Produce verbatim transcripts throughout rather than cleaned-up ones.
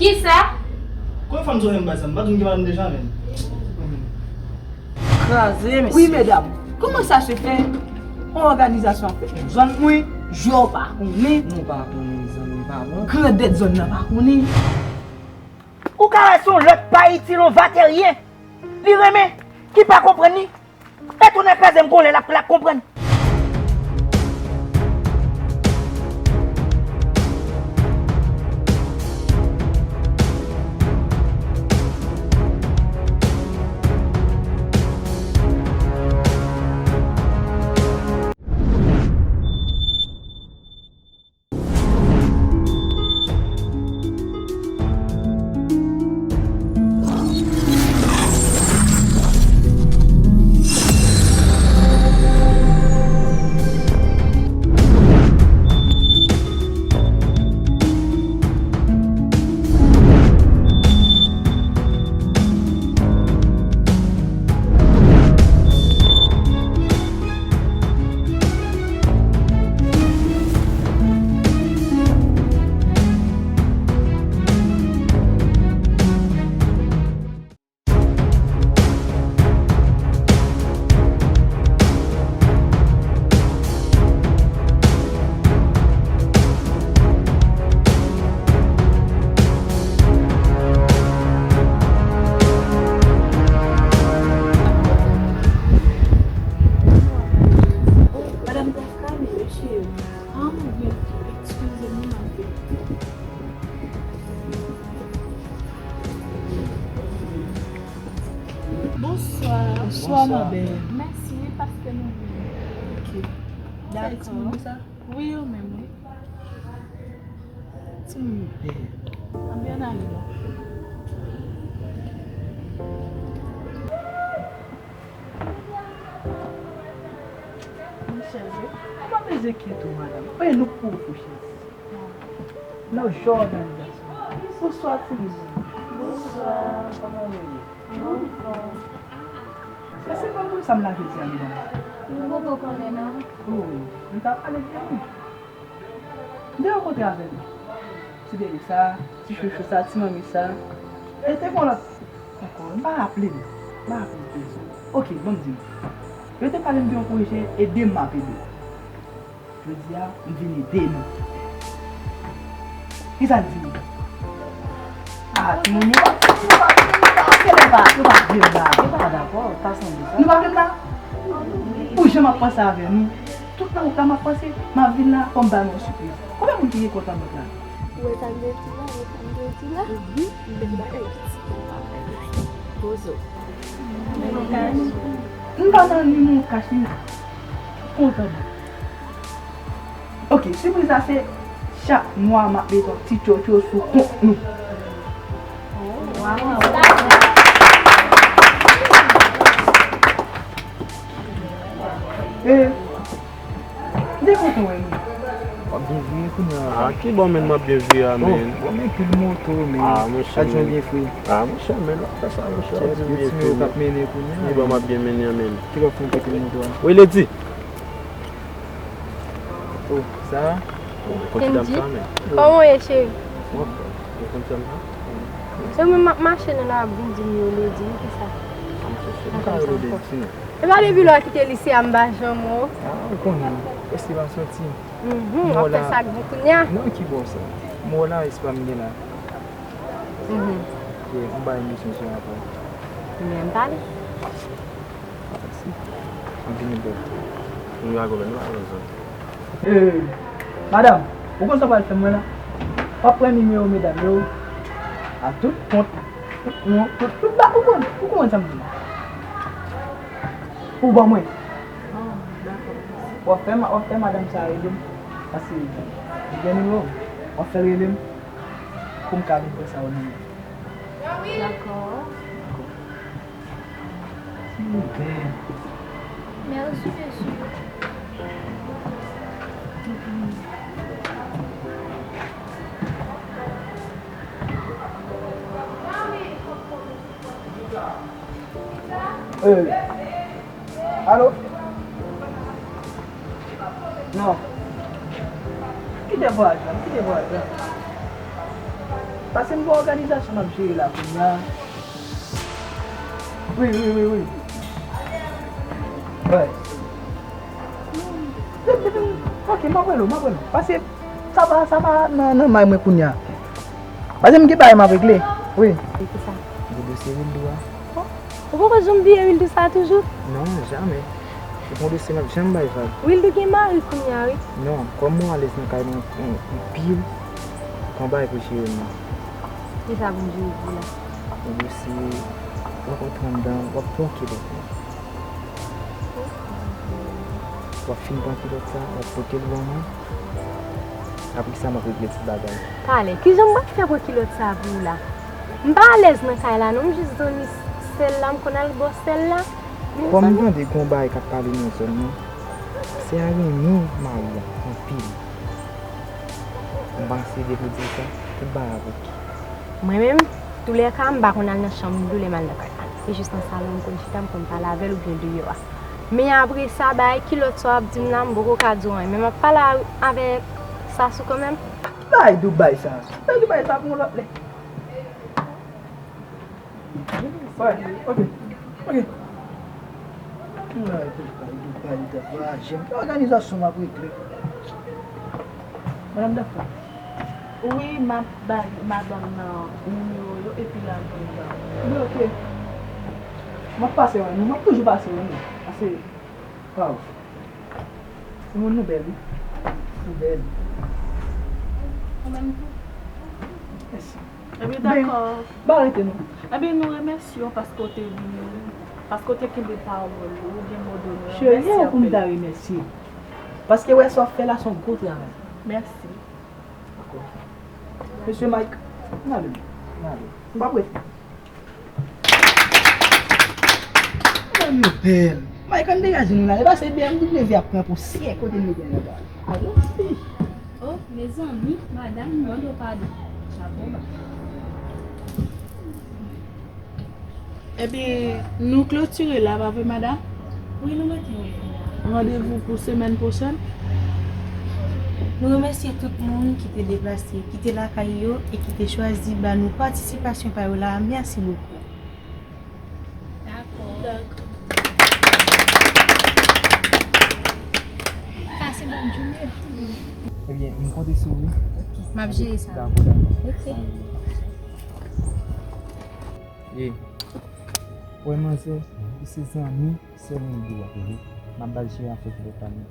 Kisa? Konbyen fwa m sot fè m bay sa? M pa di m gen madanm deja, men. Kraze, mesye. Wi, medam. Kòman sa se fè yon òganizasyon ap fèt nan zòn mwen, jwè w pa konnen? Nou pa konnen, zanmi pa bon. Grandèt zòn nan pa konnen. Ou ka wè se yon lòt pa itil, yon vateryen. Li renmen, ki pa konprann li. Etounen kraze m gon lè l ap, l ap konprann. Madanm Kafka, mesye. Ah, mwen, eskize m, mwen. Bonswa. Bonswa, ma belle. Mèsi, wi, paske nou vini. Ok. Dakò. Wi, ou menm, wi. Timoun yo bèl. Ann ale la. Monchè, ou pa bezwen enkyete w, madanm. Anpil lou pou ou, cheri. Nan jan òganizasyon. Bonswa, timoun. Bonswa. Kòman nou ye? Anfòm. Èske konn pou sa m lage di a, medam? Nou poko konnen, non. O wi, m ta pale byen, wi. M te rankontre avèk ti bebe sa, ti chouchou sa, ti manmi sa. E te gon lòt ankò, m pa raple m. M pa raple m prezan. Oke, ban m di nou. Yo te pale m de yon pwojè, ede m m ap ede w. Jodi a, m vin ede nou. Kisa n di nou? Ah, timoun yo pa, yo pa, yo pa, yo pa, yo pa vle m la. Yo pa dakò, ta sanble sa. Nou pa vle m la? Pou jan m ap panse avè nou, tout nan wout la m ap panse, m ap vin la, fò m ba nou yon sipriz. Konbyen moun ki gen kont an bank la? Ou wè sa m te di la, ou wè sa m te di la? Mhm. M te di bagay piti. Pozo. M pa nan ni moun kach ni kont an bank. Ok, sipriz la se chak mwa m ap mete yon ti tchotcho sou kont nou. E, m te kontan wè nou. W ap byen vire kounye a. Ah, ki bò menm m ap byen vire a, menm? Bon, men pil moto, men. Ah, monchè, men. Gad jan w byen fre. Ah, monchè, men, w ap fè sa, monchè. Yo di m yo k ap mennen kounye a. Ki bò m ap byen mennen an, menm? Ki bò w fè yon pil moto a? Wi, Lady. Oh, sa va? Kendy, kòman w ye, cheri? Mwen fò. Ou konn sa m fè? Se mwen m ap mache nan lari, ap vin di m yo Lady, wi, kisa? M pa rele Lady, non. E pa depi lè w kite lise a m pa janm wè w. Ah, ou konnen. Èske w pa santi? Mhm, w ap fè sa k bon kounye a. Non, ki bò sa? Mwen la, èske pa m gen la? Mhm. Ye, m bay misyon sou rapò. Men m pale. Mèsi. M vini bò. Nou pa konprann, nou pa konprann sa. Eh, madanm, ou konn sa w pral fè mwen la? W ap pran nimewo medam yo, ak tout kont, tout non, tout, tout ba, ou konn, ou konprann sa m di la? Pou ban mwen. Oh, dakò. W ap fè ma-, w ap fè madanm sa rele m, paske li gen nimewo m. W ap fè l rele m pou m ka vin pran sa yo nan men l. Dakò. Mèsi, mesye. Eh. Alo? Non. Kite vwaj la, kite vwaj la. Pase m gen òganizasyon m ap jere la kounye a. Wi, wi, wi, wi. Wi. Ok, m ap rele w, m ap rele w. Pase sa pa, sa pa nan, nan may mwen kounye a. Pase m gen bagay m ap regle. Wi. E ki sa? Gen dosye Wildo a. Ou poko janm bliye Wildo sa toujou? Non, jamè. Ou konn dosye m ap janm bay vag. Wildo gen mari kounye a, wi. Non, kòm mwen alèz nan kay mwen an, anpil, ou konn bagay pou jere mwen. Ki sa pou m jere pou la? Yon dosye, w ap antre anndan, w ap pran kilòt mwen. W ap fin pran kilòt sa, w ap pote l ban mwen. Apre sa, m ap regle ti bagay. Talè, kijan m pral fè pran kilòt sa pou ou la? M pa alèz nan kay la non, m jis zanmi sèl la, m konn al bò sèl la. Kòm m tande gen yon bagay k ap pale nan zòn nan, sè a renmen mari a anpil. M panse depi w di sa, tout bagay ap oke. Mwen menm, toulèka, m pa konn al nan chanm Wildo lè m al nan kay la. Se jis nan salon m konn chita, m konn pale avè l oubyen deyò a. Men apre sa, bagay kilòt sa w ap di m la, m poko ka di w anyen, men m ap pale a- avèk Sasou kanmenm. Bay Doubay sa. Bay Doubay sa pou yon lòt lè. Wè, ok, ok. Bay Doubay, Doubay, Doubay, jen òganizasyon m ap regle. Madanm Dafwa. Wi, m ap bay madanm nan nimewo yo epi l al pran ba ou. Ebyen, ok. M ap pase wè nou, m ap toujou pase wè nou. Pase pa ou. Timoun nou bèl, wi. Nou bèl. Ou menm tou. Mèsi. Ebyen, dakò. Ba rete non. Ebyen, nou remèsye w paske w te vini, paske w te kenbe pawòl ou, ou gen mo d'onè. Cheri, e ou pou m ta remèsye. Paske wè sa w ap fè la, se yon gwo travay. Mèsi. Dakò. Mesye Mike, n ale, n ale. M p ap rete. Madanm yo bèl. Mike, ann degaje nou la. E pa se B M W ap pran pousyè kote n mete l la. Alo, fi. Oh, mezanmi, madanm, m mande w padon. Chapo ba. Ebyen, nou klotire la, pa vre, madanm? Wi, nou mete yon fen la. Randevou pou semèn pwochèn? Nou remèsye tout moun ki te deplase, kite lakay yo e ki te chwazi ba nou patisipasyon pa yo la a. Mèsi bokou. Dakò. Dakò. Pase bòn jounen. Ebyen, m konte sou ou. M ap jere sa. Dakò, dakò. Ok. Ye. Wè manzè, li se zanmi sè Wildo a. M ap ba l jere afè kilòt pa nou.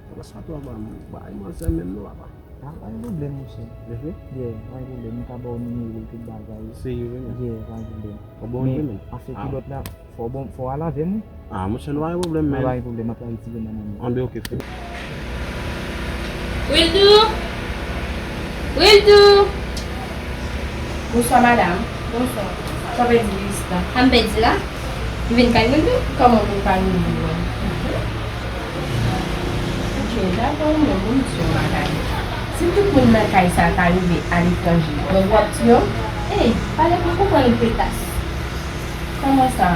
Papa, sa twò ba m bay manzè menm non, papa. Ah, pa gen pwoblèm, monchè. Mhm. Yeah, pa gen pwoblèm. M ka ba w nimewo l, tout bagay. Serye, wi, men. Yeah, pa gen pwoblèm. Fò bon, men, men. Afè kilòt la, fò bon, fò w al avè m, wi. Ah, monchè, nou pa gen pwoblèm, men. Pa gen pwoblèm, m ap retire nan men w. Anben, ok, frè. Wildo! Wildo! Bonswa, madanm. Bonswa. Sa w pèdi isit la? Sa m pèdi la? M vin kay Wildo. Kòman w vin kay Wildo a? Ok, dakò, mwen, bon, m di w bagay. Si tout moun nan kay sa ta rive aletranje, gang w ap tiye w? Ey, pale pou konprann ou petas. Kòman sa?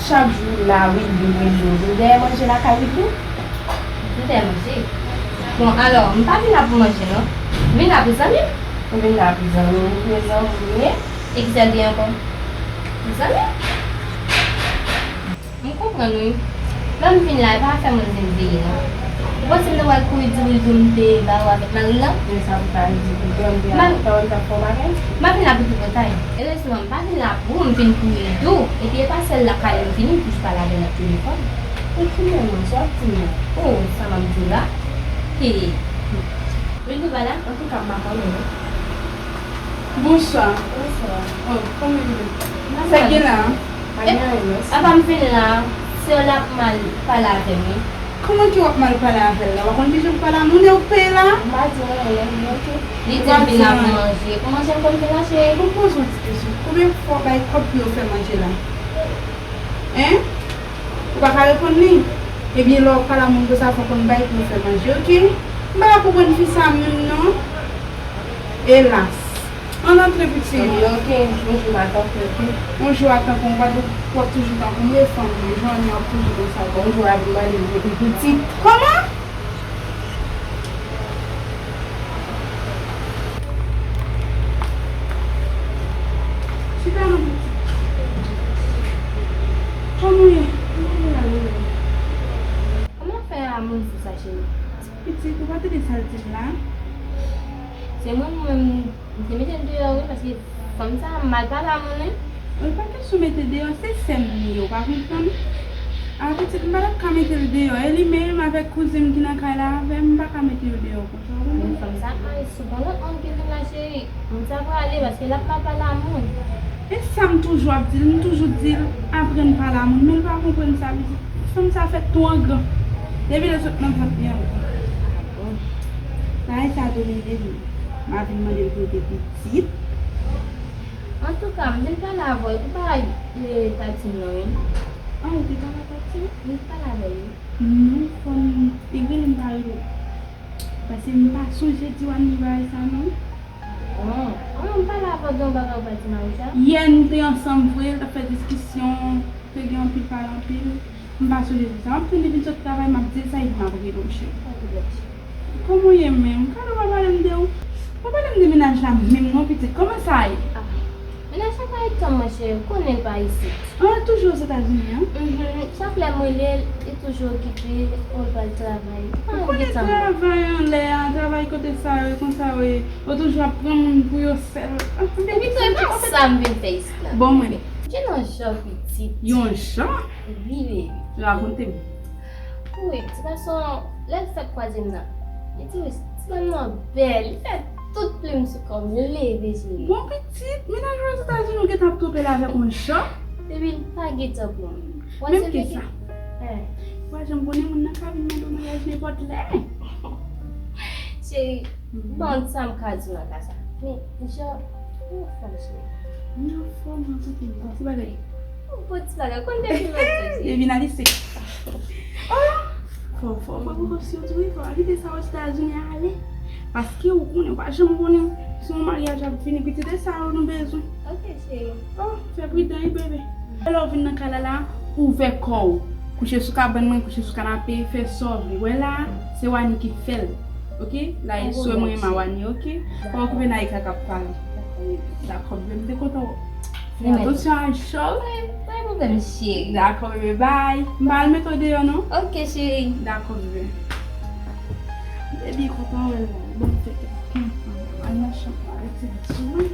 Chak jou la, Wildo, Wildo, Wildo. Dèyè manje lakay Wildo? M dèyè manje. Bon, alò, m pa vin la pou manje, non. M vin la pou zanmi m. Ou vin la pou zanmi m, prezan, ou vini. E kisa l gen ankò? Zanmi m. M konprann, wi. Lè m vin la, e pa afè mwen vin veye, non. Ou panse m te pral kouri di Wildo m te ba ou avèk mari l lan? Men sa pou ta di, Wildo m te ap fè w bagay? M pa vin la pou tripotay. Erezman, m pa vin la pou ou, m vin pou Wildo. Epi e pa sèl lakay ou m vini, m toujou pale avè l nan telefòn. E ki menm sa w ap di m nan? Oh, sa m ap di w la? He. Wildo pa la? Antouka, m pa konnen, non. Bonswa. Bonswa. Oh, kòman w ye? Sa k gen la? Pa gen anyen, mèsi. Apa m vin la, sè w la ap mal pale avè m, wi. Kòman ki w ap mal pale avè l la? W pa konn kijan pou pale a moun e w k peye la? M pa di w anyen, ok? Li di m vin la pou manje. Pou manje m konn fè manje. Bon, poze yon ti kesyon. Konbyen fwa w bay kòb pou yo fè manje la? Hein? Ou pa ka reponn li? Ebyen, lè w ap pale a moun konsa, fò w konn bay pou yo fè manje, ok? M pa ka konprann fi sa menm, non. Elas. Ann antre, pitit. Ebyen, ok. Yon jou m a tanpri, ok? Yon jou a tanpri, w ap toujou tanpri m, wi, fanm, wi, jan w ap toujou konsa. Yon jou w a vin mande m pou pitit. Kòman? Kòman w ye? Kòman w fè a moun sou sa, cheri? Pitit, ou pa tande sa l di m la? Se mwen, mwen menm, m te mete l deyò, wi, paske fanm sa a mal pale a moun, wi. Li pa kesyon mete deyò, se sè m li ye, ou pa konprann? A, pitit, m pa t ap ka mete l deyò, e li menm avèk kouzen m ki nan kay la avè m, m pa ka mete yo deyò konsa, ou konprann? Men fanm sa a, sou bon lòt moun ki vin la, cheri. Moun sa prale paske l ap mal pale a moun. E sa m toujou ap di l, m toujou di l, aprann pale a moun, men l pa konprann sa, pitit. Fanm sa fèt twò gran. Depi lè l sot nan vant li ankò. Bagay sa domine m. M a vin mande l pou l te pitit. Antouka, m vin pale avè w, ou pa e Tatim non, wi. An, ou te pale a Tatim? M te pale avè l, wi. Non, fanm, e rele m pa rele. Paske m pa sonje di Wani bagay sa non. Bon, an, m pale avè w de yon bagay ou pa di mari sa? Yè, nou te ansanm vre, l t ap fè diskisyon, te gen anpil pale anpil. M pa sonje di sa. M ap tann li vin sot travay, m ap di l sa, epi m ap rele w, cheri. Pa pwoblèm, cheri. Kòman w ye menm? Gade w pa pale m de ou. Pa pale m de mennaj la menm non, pitit. Kòman sa ye? Ah, mennaj la pa itan, monchè, ou konnen l pa isit. Ah, toujou Ozetazini, an? Mhm. Chak lè m rele l, li toujou okipe, pou l pral travay. Ou konnen travay anlè a, travay kote sa yo, konsa yo ye. Yo toujou ap pran moun pou yo sèl. Ah, epi tou, e pa sa m vin fè isit la. Bon, mwen. Gen yon jan pitit. Yon jan? Wi, baby. Rakonte m. Wi, ti gason, lè l fèk kwaze m nan, li di, "Wi, ti dam nan bèl, li fè tout plim sou kò m, li leve, cheri." Bon, pitit, mennaj ou Ozetazini, ou gentan ap twonpe l avèk yon jan? Baby, li pa gentan pran m. Menm ki sa. Eh. Ou pa janm konnen moun nan ka vin mande w maryaj nenpòt lè. Cheri, bon, sa m ka di w nan ka sa. Men, jan, ou anfòm, cheri. M anfòm, mwen, kote m, ti bagay. Ou bon ti bagay, konn depi lontan, cheri. Depi nan lise. Oh! Fò, fò, fò, fò, fò, sitou, wi, fò, kite sa Ozetazini ale. Paske ou konnen, ou pa janm konnen si yon maryaj ap vini, pitit, e sa yo nou bezwen. Ok, cheri. Oh, fè pridan, wi, bebe. Lè w vin nan kay la, la, ouvè kò w. Kouche sou kabann mwen, kouche sou kanape, fè sa w vle. Wè la, se Wani ki fè l. Ok? La, e swe mwen, Mawani, ok? Fò w okipe Naïka k ap pale. Dakò, bebe, m te kontan wè w. Fè atansyon a jan w. Pa gen pwoblèm, cheri. Dakò, bebe, bye. M pa al mete w deyò, non? Ok, cheri. Dakò, bebe. Bebe kontan wè l la. Bon, fè kèk tan. Al nan chanm la, rete sou mwen.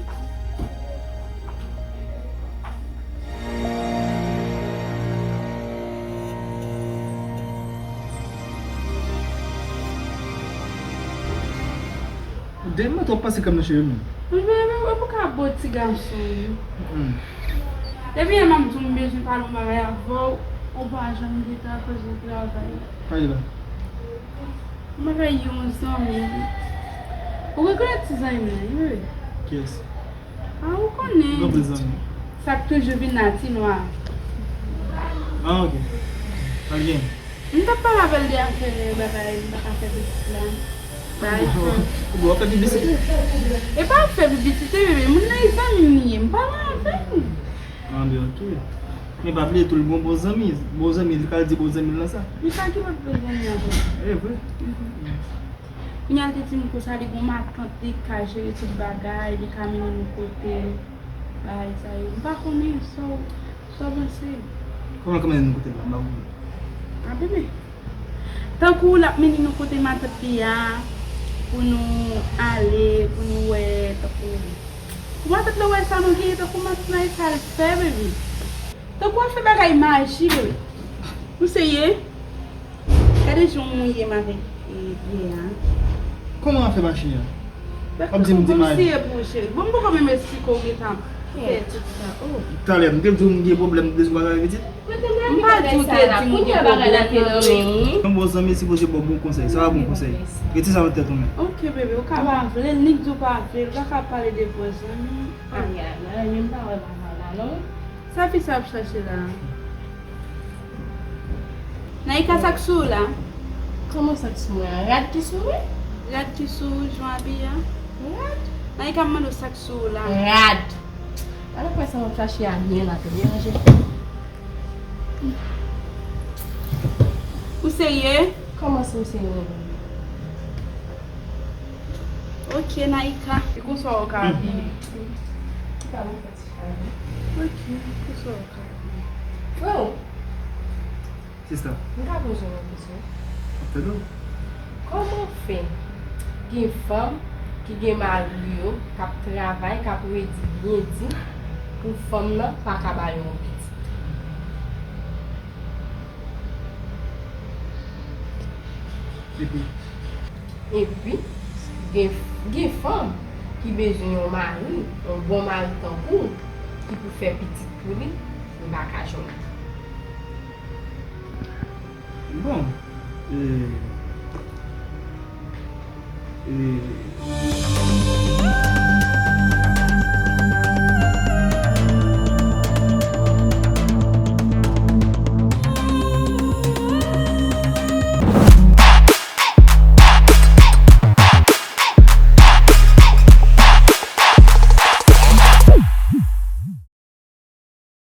Ou demen twòp pase kòm nan cheve m. Ou pa ka bo ti gason wi. Depi yè m ap di w m bezwen pale yon bagay avè w, ou pa janm gentan akoz de travay. Pale la. M avè yon zanmi. Ou rekonèt ti zanmi m nan, wi. Kiyès? Ah, ou konnen. Sa k toujou vin la, ti nwa. Ah, ok. Sa l gen? M t ap pale avè l de afè bagay, m pa ka fè pitit la. Bagay sa. Ou ap fè piblisite? E pa fè piblisite, bebe. Moun nan e zanmi m li ye. M pale avè l. Ah, ben, ok. Men pa bliye tou, l gon bon zanmi. Bon zanmi, li ka di bon zanmi l nan sa. Li pa gen lòt bon zanmi ankò. E vre. Kounye a l te di m konsa li gon matant, li ka jere tout bagay, li ka mennen nou kote bagay sa yo. M pa konnen sa w, sa w panse. Kòman l ka mennen nou kote l la, m pa konprann. A, bebe. Tankou l ap mennen nou kote matant li a, pou nou ale, pou nou wè, tankou. Pou matant la wè sa nou genyen, tankou matant la e sa l fè, bebe. Tankou w ap fè bagay maji, bebe. Ou serye? Gade jan w mouye m avèk, e, dye a. Kòman w ap fè maji a? W ap di m di maji. Kòmsi e pou w, cheri. Bon, m poko menm esplike w gentan fè tout sa. Oh. Talè, m te di w m gen pwoblèm, m te sou bagay pitit. M pa di w te di m gen pwoblèm, non. Yon bon zanmi sipoze ba w bon konsèy. Sa pa bon konsèy. Retire sa nan tèt ou menm. Ok, bebe, ou ka pa vle l, ni k di w pa vle l, ou pa ka pale de bon zanmi. Ay, ay, ay, men m pa wè bagay la, non. Sa fi sa ap chache la? Naïka, sa k sou ou la? Kòman sa k sou mwen an? Rad ki sou mwen? Rad ki sou ou, jan w abiye a? Rad? Naïka, m mande w sa k sou ou la? Rad. Ala kwè sa w ap chache a byen la, te deranje. Ou serye? Kòman si m serye, mwen menm? Ok, Naïka. E konsa w ka abiye. Sa mwen fè ti chalè. Ok, kisa w ka di? Freo, Sista, m ka poze w yon kesyon. ap tande w. Kòman fè gen fanm ki gen mari yo k ap travay, k ap redi byen di pou fanm nan pa ka ba yo yon pitit? Epi, Epi, gen, gen fanm ki bezwen yon mari, yon bon mari tankou w, ki pou fè pitit pou li, li pa ka jwenn. Bon, e, e,